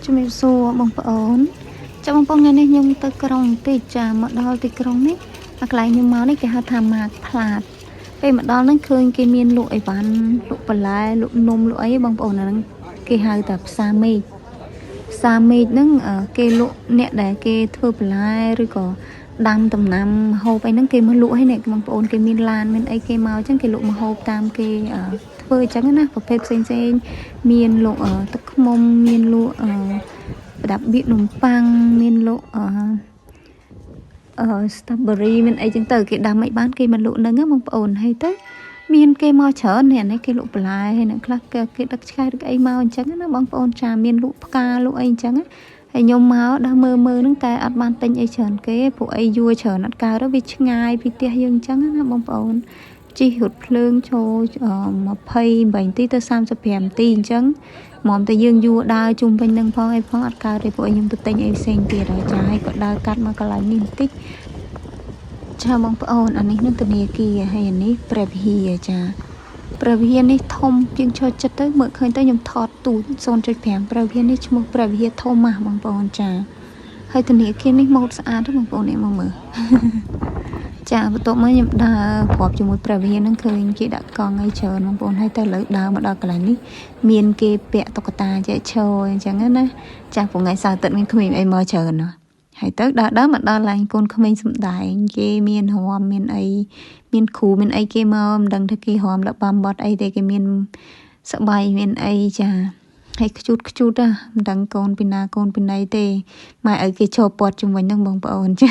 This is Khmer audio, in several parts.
ជំរាបសួរបងប្អូនចាបងប្អូនថ្ងៃនេះខ្ញុំទៅក្រុងបន្តិចចាមកដល់ទីក្រុងនេះអាកន្លែងខ្ញុំមកនេះគេហៅថាMarktplatz ពេលមកដល់ហ្នឹងឃើញគេមានលក់អីវ៉ាន់លក់បន្លែលក់នំលក់អីបងប្អូនអាហ្នឹងគេហៅថាផ្សារមេឃផ្សារមេឃហ្នឹងគេលក់អ្នកដែលគេធ្វើបន្លែឬក៏ដាំដំណាំហូបអីហ្នឹងគេមកលក់ឲ្យអ្នកបងប្អូនគេមានឡានមានអីគេមកអញ្ចឹងគេលក់ម្ហូបតាមគេធ្វើអញ្ចឹងណាប្រភេទផ្សេងផ្សេងៗមានលក់ទឹកឃ្មុំមានលក់ប្រដាប់បៀកនំប៉័ងមានលក់អឺ strawberry មានអីចឹងទៅគេដាំអីបានគេមកលក់ហ្នឹងណាបងប្អូនហើយទៅមានគេមកច្រើននេះអានេះគេលក់បន្លែហើយអ្នកខ្លះគេគេដឹកឆ្កែដឹកអីមកអញ្ចឹងណាបងប្អូនចាមានលក់ផ្កាលក់អីអញ្ចឹងណាហើយខ្ញុំមកដល់មើលមើលហ្នឹងតែអត់បានទិញអីច្រើនគេព្រោះអីយួរច្រើនអត់កើតទៅវាឆ្ងាយពីផ្ទះយើងអញ្ចឹងណាបងប្អូនជិះរថភ្លើងចូល28នាទីទៅ35នាទីអញ្ចឹងមកតែយើងយួរដើរជុំវិញនឹងផងអីផងអត់កើតទេព្រោះខ្ញុំទៅទិញអីផ្សេងទៀតហើយចាហើយក៏ដើរកាត់មកកន្លែងនេះបន្តិចចាបងប្អូនអានេះនឹងធនាគារហើយអានេះព្រះវិហារចាព្រះវិហារនេះធំជាងឈរចិត្តទៅមើលឃើញទៅខ្ញុំថតទូច0.5ព្រះវិហារនេះឈ្មោះព្រះវិហារធំណាស់បងប្អូនចាហើយធនាគារនេះម៉ូតស្អាតទេបងប្អូននេះមកមើល ចាបន្ទាប់មកខ្ញុំដើរប្របជាមួយព្រះវិហារហ្នឹងឃើញគេដាក់កង់អីច្រើនបងប្អូនហើយតែឥឡូវដើរមកដល់កន្លែងនេះមានគេពាក់តុក្កតាចែកឈរអញ្ចឹងណាចាព្រោះថ្ងៃសៅរ៍អាទិត្យមានក្មេងអីមកច្រើនណាស់ហើយទៅដើរដើរមកដល់ឡើងកូនក្មេងសំដែងគេមានរំមានអីមានគ្រូមានអីគេមកមិនដឹងថាគេរំរបាំបត់អីទេគេមានសបាយមានអីចាហើយខ្ជូតខ្ជូតណាមិនដឹងកូនពីណាកូនពីណីទេម៉ែឲ្យគេឈរពាត់ជំវិញហ្នឹងបងប្អូនចា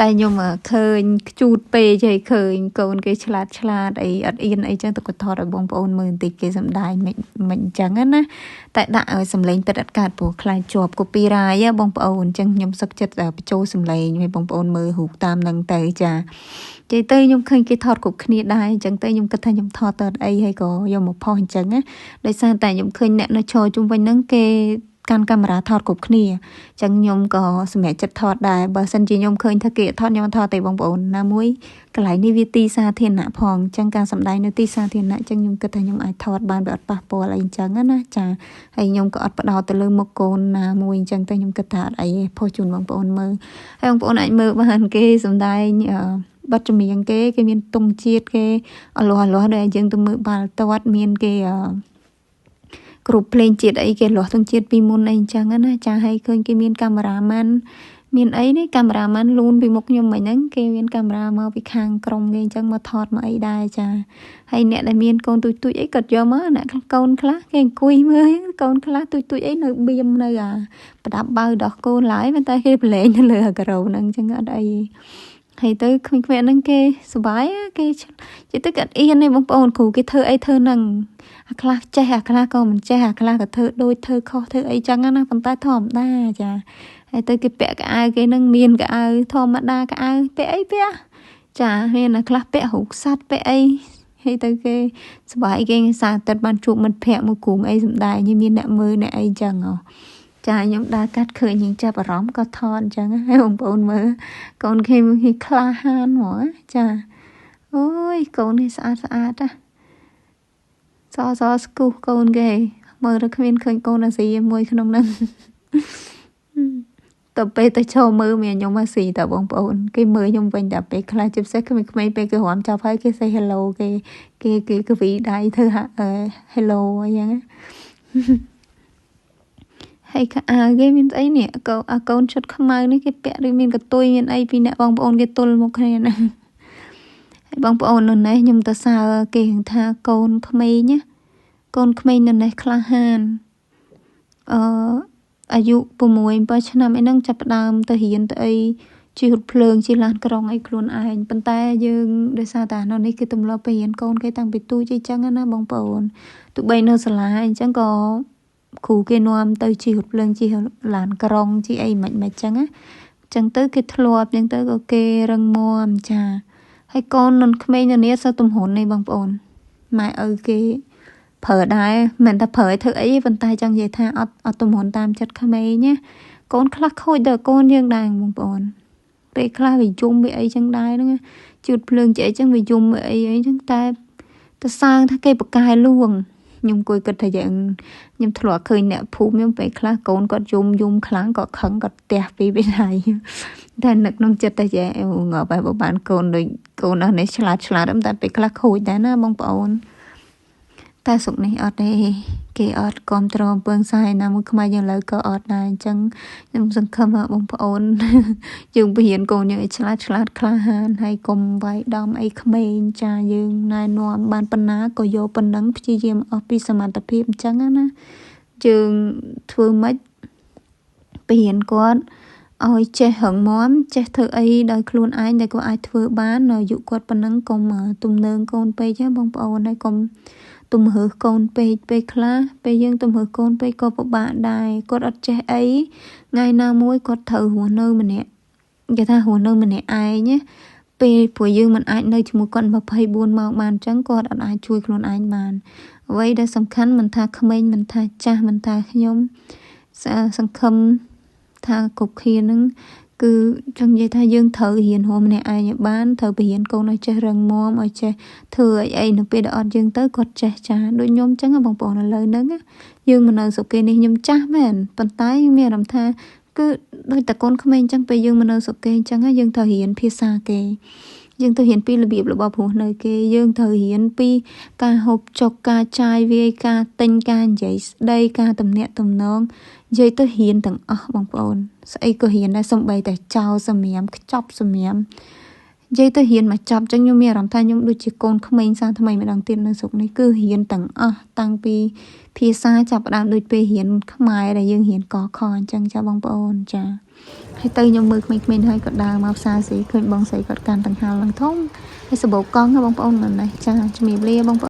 តែខ្ញុំឃើញខ្ជូតពេកហើយឃើញកូនគេឆ្លាតឆ្លាតអីអត់អៀនអីចឹងទៅក៏ថតឲ្យបងប្អូនមើលបន្តិចគេសំដែងមិនមិនអញ្ចឹងណាតែដាក់ឲ្យសំឡេងពិតអត់កើតព្រោះខ្លាចជាប់ copyright បងប្អូនអញ្ចឹងខ្ញុំសុខចិត្តបញ្ចូលសំឡេងឲ្យបងប្អូនមើលរូបតាមនឹងទៅចានិយាយទៅខ្ញុំឃើញគេថតគ្រប់គ្នាដែរអញ្ចឹងទៅខ្ញុំគិតថាខ្ញុំថតទៅអីហើយក៏យកមកផុសអញ្ចឹងណាដោយសារតែខ្ញុំឃើញអ្នកនៅឈរជុំវិញហ្នឹងគេកាន់កាមេរ៉ាថតគ្រប់គ្នាអញ្ចឹងខ្ញុំក៏សម្រេចចិត្តថតដែរបើសិនជាខ្ញុំឃើញថាគេថតខ្ញុំថតទេបងប្អូនណាមួយកន្លែងនេះវាទីសាធារណៈផងអញ្ចឹងការសម្ដែងនៅទីសាធារណៈអញ្ចឹងខ្ញុំគិតថាខ្ញុំអាចថតបានវាអត់ប៉ះពាល់អីអញ្ចឹងណាចាហើយខ្ញុំក៏អត់បដោតទៅលើមុខកូនណាមួយអញ្ចឹងទៅខ្ញុំគិតថាអត់អីទេផុសជូនបងប្អូនមើលហើយបងប្អូនអាចមើលបានគេសម្ដែងអឺបទចម្រៀងគេគេមានទង់ជាតិគេអលាស់អលាស់ដូចយើងទៅមើលបាល់ទាត់មានគេអឺគ្រប់ភ្លេងជាតិអីគេលាស់ទង់ជាតិពីមុនអីអញ្ចឹងណាចាហើយឃើញគេមានកាមេរ៉ាម៉ាន់មានអីនេះកាមេរ៉ាម៉ាន់លូនពីមុខខ្ញុំមិញហ្នឹងគេមានកាមេរ៉ាមកពីខាងក្រុមគេអញ្ចឹងមកថតមកអីដែរចាហើយអ្នកដែលមានកូនទូចទូចអីគាត់យកមកអ្នកកូនខ្លះគេអង្គុយមើលកូនខ្លះទូចទូចអីនៅបៀមនៅអាប្រដាប់បៅដោះកូនឡើយប៉ុន្តែគេប្រឡែងទៅលើអាការ៉ូហ្នឹងអញ្ចឹងអត់អីហើយទៅក្មេងៗហ្នឹងគេសប្បាយគេនិយាយទៅគេអត់អៀនទេបងប្អូនគ្រូគេធ្វើអីធ្វើហ្នឹងអាខ្លះចេះអាខ្លះក៏មិនចេះអាខ្លះក៏ធ្វើដូចធ្វើខុសធ្វើអីចឹងណាប៉ុន្តែធម្មតាចាហើយទៅគេពាក់កៅអៅគេនឹងមានកៅអៅធម្មតាកៅអៅពាក់អីពាក់ចាមានអាខ្លះពាក់រូបសត្វពាក់អីហើយទៅគេសប្បាយគេសៅរ៍អាទិត្យបានជួបមិត្តភ័ក្តិមួយក្រុមអីសំដែងមានអ្នកមើលអ្នកអីចឹងហ៎ចាខ្ញុំដើរកាត់ឃើញយើងចាប់អារម្មណ៍ក៏ថតអញ្ចឹងហើយបងប្អូនមើលកូនគេគេក្លាហានហ្មងចាអូយកូននេះស្អាតស្អាតណាសសស្គូសកូនគេមើលទៅគ្មានឃើញកូនអាស៊ីមួយក្នុងហ្នឹងទៅពេលទៅចូលមើលមានខ្ញុំអាស៊ីតើបងប្អូនគេមើលខ្ញុំវិញតែពេលខ្លះជាពិសេសក្មេងៗពេលគេរាំចាប់ហើយគេ say hello គេគេគេកវីដៃធ្វើ hello អីចឹងហើយកៅអៅគេមានស្អីនេះកូនអាកូនឈុតខ្មៅនេះគេពាក់ឬមានកតុយមានអីពីអ្នកបងប្អូនគេទល់មកគ្នាណាហើយបងប្អូននៅនេះខ្ញុំទៅសើគេថាកូនក្មេងណាកូនក្មេងនៅនេះក្លាហានអឺអាយុ6 7ឆ្នាំអីហ្នឹងចាប់ផ្ដើមទៅរៀនទៅអីជិះរថភ្លើងជិះឡានក្រុងអីខ្លួនឯងប៉ុន្តែយើងដោយសារតែនៅនេះគេទម្លាប់ទៅរៀនកូនគេតាំងពីទូចអីចឹងណាបងប្អូនទោះបីនៅសាលាអញ្ចឹងក៏គ្រូគេនាំទៅជិះរថភ្លើងជិះឡានក្រុងជិះអីមិនមិនចឹងណាចឹងទៅគេធ្លាប់ចឹងទៅក៏គេរឹងមាំចាហើយកូននៅក្មេងនៅនេះសូវទំហ៊ុននេះបងប្អូនម៉ែឪគេប្រើដែរមិនថាប្រើឲ្យធ្វើអីប៉ុន្តែចង់និយាយថាអត់អត់ទំហ៊ុនតាមចិត្តក្មេងណាកូនខ្លះខូចដល់កូនយើងដែរបងប្អូនពេលខ្លះវាយំវាអីចឹងដែរហ្នឹងជឿតភ្លើងជាអីចឹងវាយំវាអីអីចឹងតែទៅសើងថាគេបកកែលួង ខ្ញុំគួយគិតថាយើងខ្ញុំធ្លាប់ឃើញអ្នកភូមិខ្ញុំពេលខ្លះកូនគាត់យំយំខ្លាំងក៏ខឹងគាត់ផ្ទះពីពេលហើយតែនឹកក្នុងចិត្តតែចេះងាប់ហើយបើបានកូនដូចកូនអស់នេះឆ្លាតឆ្លាតតែពេលខ្លះខូចដែរណាបងប្អូនតែស្រុកនេះអត់ទេគេអត់គ្រប់គ្រងអំពើសាយណាមួយខ្មែរយើងលើក៏អត់ដែរអញ្ចឹងខ្ញុំសង្ឃឹមថាបងប្អូនយើងបរៀនកូនយើងឲ្យឆ្លាតឆ្លាតក្លាហានហើយកុំវាយដំអីក្មេងចាយើងណែនាំបានប៉ុណ្ណាក៏យកប៉ុណ្ណឹងព្យាយាមអស់ពីសមត្ថភាពអញ្ចឹងណាយើងធ្វើម៉េចបរៀនគាត់ឲ្យចេះរឹងមាំចេះធ្វើអីដោយខ្លួនឯងដែលគាត់អាចធ្វើបាននៅអាយុគាត់ប៉ុណ្ណឹងកុំទំនើងកូនពេកណាបងប្អូនហើយកុំទំរើសកូនពេកពេលខ្លះពេលយើងទំរើសកូនពេកក៏ពិបាកដែរគាត់អត់ចេះអីថ្ងៃណាមួយគាត់ត្រូវរស់នៅម្នាក់គេថារស់នៅម្នាក់ឯងណាពេលព្រោះយើងមិនអាចនៅជាមួយគាត់24ម៉ោងបានអញ្ចឹងគាត់អត់អាចជួយខ្លួនឯងបានអ្វីដែលសំខាន់មិនថាក្មេងមិនថាចាស់មិនថាខ្ញុំសង្ឃឹមថាគ្រប់គ្នានឹងគឺចង់និយាយថាយើងត្រូវរៀនរស់ម្នាក់ឯងឲ្យបានត្រូវបរៀនកូនឲ្យចេះរឹងមាំឲ្យចេះធ្វើអីអីនៅពេលដែលអត់យើងទៅគាត់ចេះចាដូចខ្ញុំអញ្ចឹងបងប្អូនឥឡូវហ្នឹងយើងមកនៅស្រុកគេនេះខ្ញុំចាស់មែនប៉ុន្តែមានអារម្មណ៍ថាគឺដូចតែកូនក្មេងអញ្ចឹងពេលយើងមកនៅស្រុកគេអញ្ចឹងយើងត្រូវរៀនភាសាគេយើងត្រូវរៀនពីរបៀបរបបរស់នៅគេយើងត្រូវរៀនពីការហូបចុកការចាយវាយការទិញការនិយាយស្ដីការទំនាក់ទំនងនិយាយទៅរៀនទាំងអស់បងប្អូនស្អីក៏រៀនដែរសំបីតែចោលសម្រាមខ្ចប់សម្រាមនិយាយទៅរៀនមកចប់ចឹងខ្ញុំមានអារម្មណ៍ថាខ្ញុំដូចជាកូនក្មេងសាថ្មីម្ដងទៀតនៅស្រុកនេះគឺរៀនទាំងអស់តាំងពីភាសាចាប់ផ្ដើមដូចពេលរៀនខ្មែរដែលយើងរៀនកខអញ្ចឹងចាបងប្អូនចាហើយទៅខ្ញុំមើលក្មេងៗហើយក៏ដើរមកផ្សារស៊ីឃើញបងស្រីគាត់កាន់ដង្ហាលឡើងធំហើយសបោកកង់បងប្អូនមិននេះចាជំរាបលាបងប្អូន។